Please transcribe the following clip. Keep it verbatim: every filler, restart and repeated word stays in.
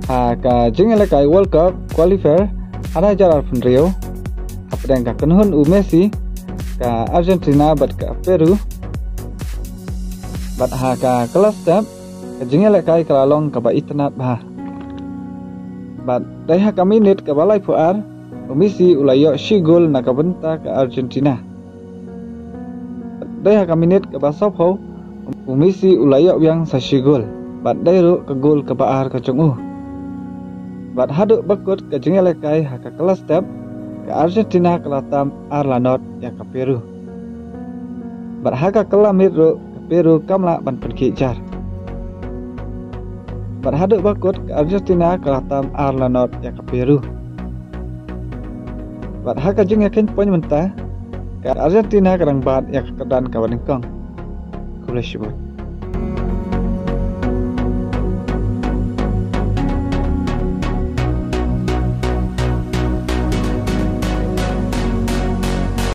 Ha ka jingïalehkai World Cup qualifier ar hajar arphew hynriew, hapdeng ka kynhun u Messi, ka Argentina bad ka Peru, bad ha ka kylla step, ka jingïalehkai ka la long kaba itynnad bha. Bad dei ha ka minit kaba laiphew ar, u Messi u la ïoh shi gol na ka bynta ka Argentina. Dei ha ka minit kaba sawphew, u Messi u la ïoh biang sa shi gol, bad dei ruh ka gol kaba ar ka jong u. Bad haduh ba kut ka jingïalehkai ha ka kylla step, ka Argentina ka la tam ar la not ïa ka Peru. Bad ha ka kylla miet ruh ka Peru kam lah ban pynkhih jar. Bad haduh ba kut ka Argentina ka la tam ar la not ïa ka Peru. Bad ha ka jingïakheiñ point mynta, ka Argentina ka dang bat ïa ka kyrdan kaba nyngkong. Khublei shibun.